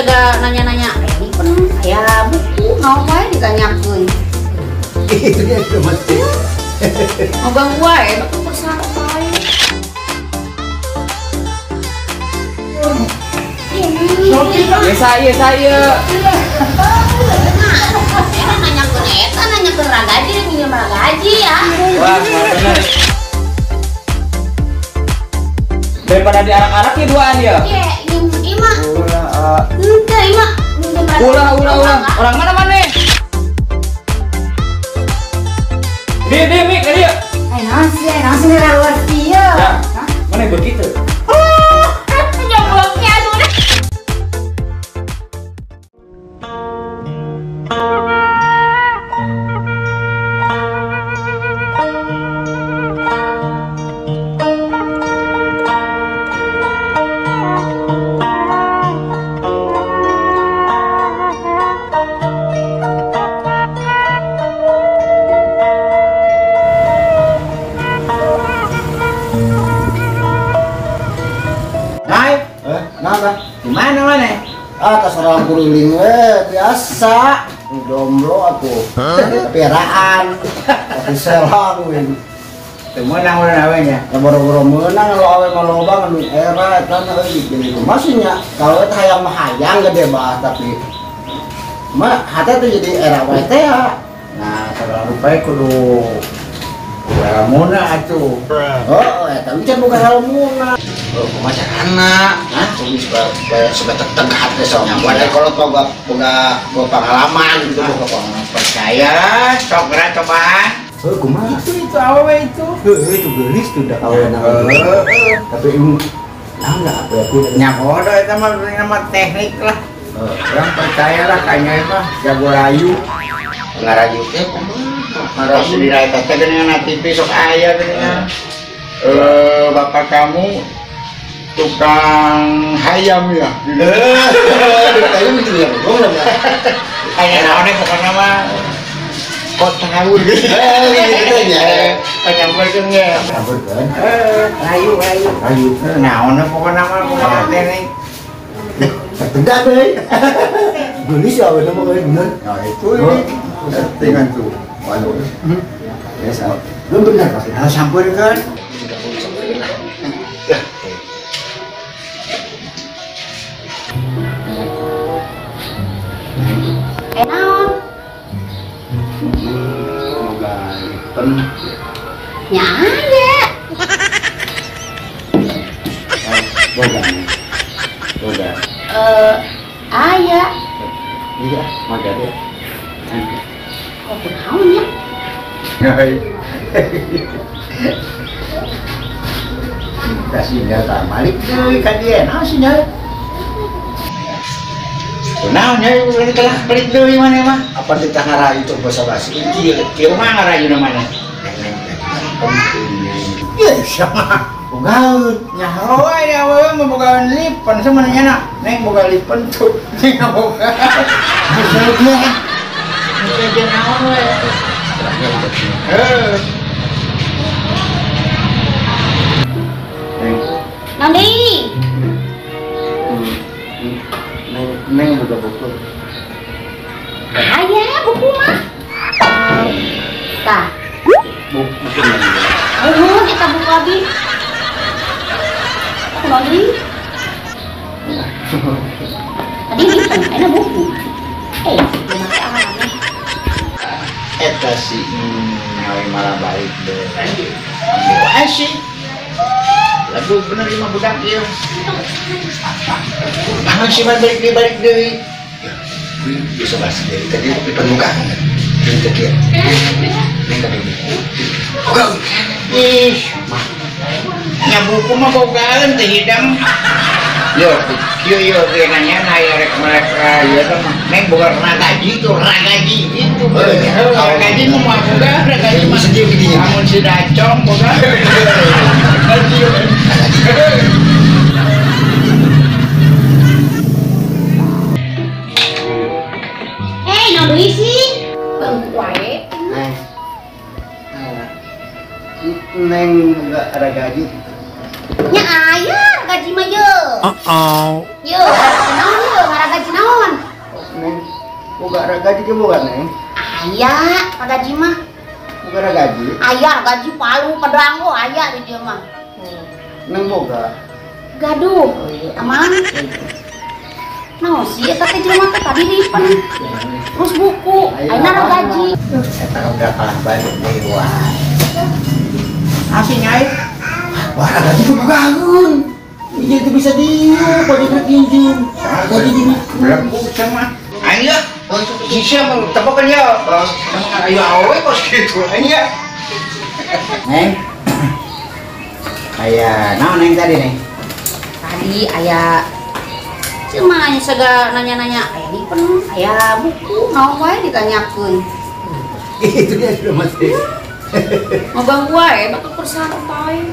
da nanya-nanya ini pen aya buku naon wae ditanyakeun. Itu dia itu mesti. Ngoganggu wae batu persarap wae. Ya saya. Nah, nanyakeun eta nanyakeun ragaji minjem ragaji ya. Wah, bener. Daripada diarak-arak ya duaan ya. Iya, ini mah. Henteu ieu mah minjem ragaji. Ulah. Orang mana maneh? Di mik dia. Eh, naon sih rawas kieu. Ya. Mana begitu? Jobloknya aduh. Ah, kasorang kuriling we biasa. Jomblo atuh. Tapi eraan. Tapi selang we. Teu meunang urang awe nya. Ya boro-boro meunang lo awe mah loba ngan era eta mah euy jadi kumaha sih nya. Kalau eta hayang mah hayang gede bah tapi mah hate teh jadi era wae teh ya. Nah, sagala rupa kudu elmuna atuh. Oh, eta can boga elmuna. Oh, kumaha carana? Hah? Supaya supaya tetep hati sok. Wadah kalau boga pengalaman gitu boga pengalaman. Percaya sok geura cobaan. Heuh, kumaha? Itu awewe itu. Heuh, itu geulis tuh da awewe. Tapi ilmu naon da apa aku nya bodoh eta mah nama teknik lah. Urang percayalah kayaknya mah jago rayu. Ngarayu teh kumaha? Ngarayu dina eta teh geuningan TV sok aya geuningan. Bapak kamu tukang hayam ya. Kayaknya mesti ya, gua enggak. Aya naon pokokna mah kok tawur gitu. Gitu nya. Nyamperkeun ge. Nyamperkeun. Rayu. Rayu. Naon pokokna mah pokokna teh nih. Tertendak euy. Geulis ya aweuna mah euy bener. Nah, itu ini settingan tuh. Waduh. Biasa. Lu bener pasti. Nah, sampeurkeun. Sudah boleh sampeurkeun lah. Naon? Moga lipen. Nya aya. Boga. Boga. Aya. Iya, moga deh. Kok naon ya? Kasih data balik deui ka dieu. Naon sih nya? Naon nya urang telah balik deui maneh mah. Apa ditah ngarayu tuh basa basi? Kieu kieu mah ngarayu na maneh. Ieu sama bogaeun. Nyaho wae awewe mah bogaeun lipen samaneh nya neng boga lipen tuh. Neng boga. Maksudnya. Maksudnya naon we? Heuh. Neng. Naon deui? Neng boga buku. Aya buku mah. Tah. Buku neng. Eueuh eta buku abi. Kunaon deui? Tadi lipen, ayeuna buku. Kumaha aneh. Eta si nyawe malah balik deui. Wae sih. Lagu bener ieu mah budak ieu. Bangun sih mah balik deui. Bisa basi deui tadi lipen muka. Ini teh kieu. Neng tadi. Boga. Ih, mah. Nya buku mah bogaeun teh hidang. Yo, kieu yo ge nanya aya rek melek ieu teh mah. Neng boga ragaji tuh, ragaji itu. Ragaji mah moal boga, ragaji mah sedih gini. Amun si dacong boga. Ragaji. Eh, naon deui sih? Bangku wae. Neng. Neng boga ragaji. Nya aya ragaji mah ye. Uh-oh. Ye, naon ye, ragaji naon? Naon? Neng, boga ragaji ge boga neng? Aya, ragaji mah. Boga ragaji? Aya, ragaji palu pedang oh aya di dieu mah. Neng boga. Gaduh. Aman. Naon sih eta teh jelema teh tadi dipen. Terus buku, ayeuna ragaji. Eta udah kalah balik deui wae. Asing nyai. Wah, ragaji tuh bogaeun. Iya itu bisa diuk, pada berkinjung. Ragaji gini. Berapa sama? Ayo, sisa mau tebakan ya. Ayo awe kos gitu. Ayo. Neng. Aya, naon neng tadi neng? Tadi aya cuma nanya segala nanya-nanya, aya dipen, aya buku, naon wae ditanyakeun. Itu dia sudah masih. Mau ganggu wae, batu persantai.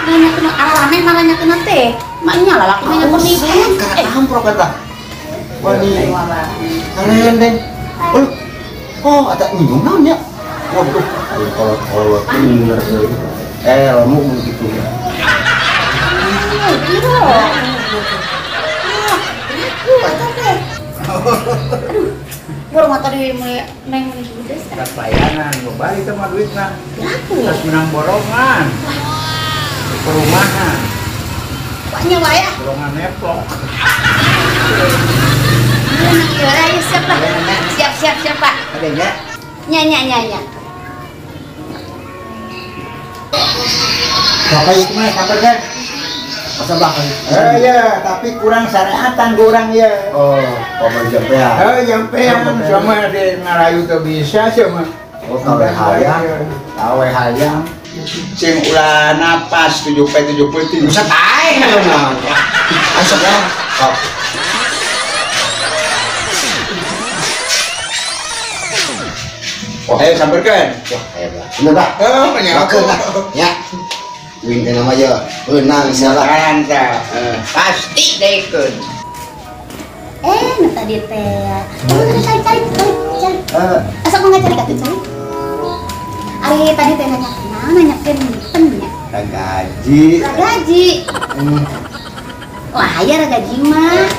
Nanya kena arane nanya kena teh. Maknya lah laki nanya kena ibu. Amprok kata. Wani. Kalian deng. Oh, ada nyinggung naon ya? Waduh, kalau kalau bener ilmu begitu. Aduh, baru mata di neng menuju desa. Pelayanan, gue balik sama duitnya. Terus menang borongan. Perumahan. Banyak pak ya? Borongan neplok. Ayo siap lah. Siap siap siap pak. Ada ya? Nya nya nya nya. Bapak itu mah sabar kan? Masa bakal? Iya, tapi kurang syariatan kurang ya. Oh, paman jampean. Eh, jampean sama di ngarayu tuh bisa sama. Oh, kawe hayang. Kawe hayang. Sing ulah napas 7 p 7 p bisa tae nah. Asap ya. Oh. Ayo samperkeun. Wah, hebat. Bener, Pak. Oh, penyaku. Ya. Win teh nama aja. Beunang salah. Pasti dekeun. Eh, nu tadi teh. Cari cari cari cari. Asa mah cari katuh cari. Ari tadi teh nanya nanyakeun pen nya. Ragaji. Ragaji. Wah, aya ragaji mah.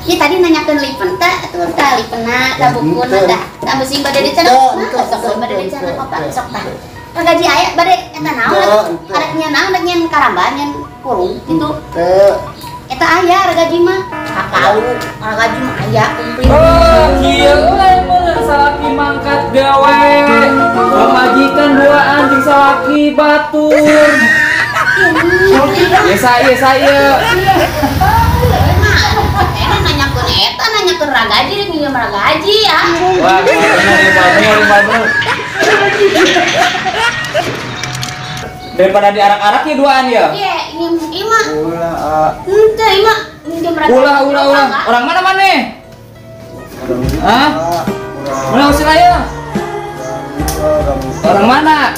Ya tadi nanyakeun lipen teh atuh tah lipenna tah bukuna tah. Tah musing bade dicanak. Sok bade dicanak apa sok tah. Ragaji aya bade eta naon? Arek nya naon rek nyen karamba nyen kurung kitu. Eta aya ragaji mah. Kapalu ragaji mah aya kumpul. Oh, kieu we mun salaki mangkat gawe. Pamajikan dua anjing salaki batur. Ya saya. Emang nanyakeun eta nanyakeun ragaji rek nginjem ragaji ya. Wah, bener. Daripada diarak-arak ya duaan ya. Iya, ieu mah. Ulah. Henteu ieu mah nginjem ragaji. Ulah. Orang mana maneh? Hah? Mana usil aya? Orang mana?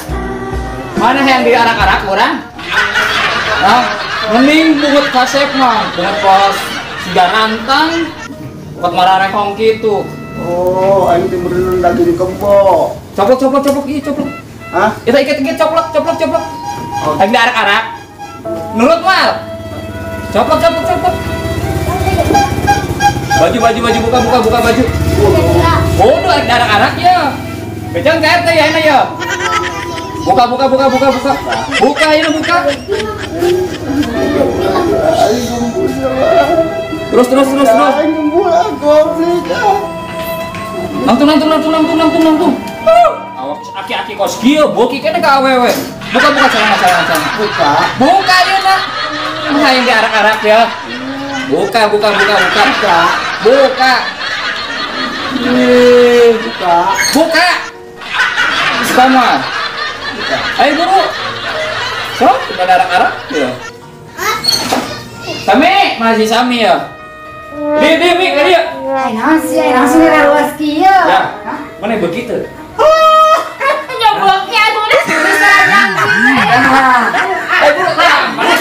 Mana yang diarak-arak orang? Hah? Mending bungut kasep mah, bungut kos siga rantang, bungut mararehong kitu. Oh, aing teh berenang daging kebo. Coplok, iya coplok. Hah? Kita ikat-ikat coplok. Oh. Aing diarak-arak. Nurut mal. Coplok. Baju buka baju. Bodoh aing diarak-arak ya. Bejang ka RT ya enak ya. Buka. Buka ini buka. Terus. Langsung. Awak aki-aki kos kieu, boki kene ka awewe. Buka celana. Buka ieu na. Mah yang diarak-arak ya. Buka. Buka. Buka. Sama. Ayo buru. Sok, kita arak-arak ya. Sami, masih sami ya. Di, mi, kali ya. Ai naon sih, ai naon sih luas kieu. Ya. Mana begitu? Nyoblok ya tuh udah. Eh buru, mana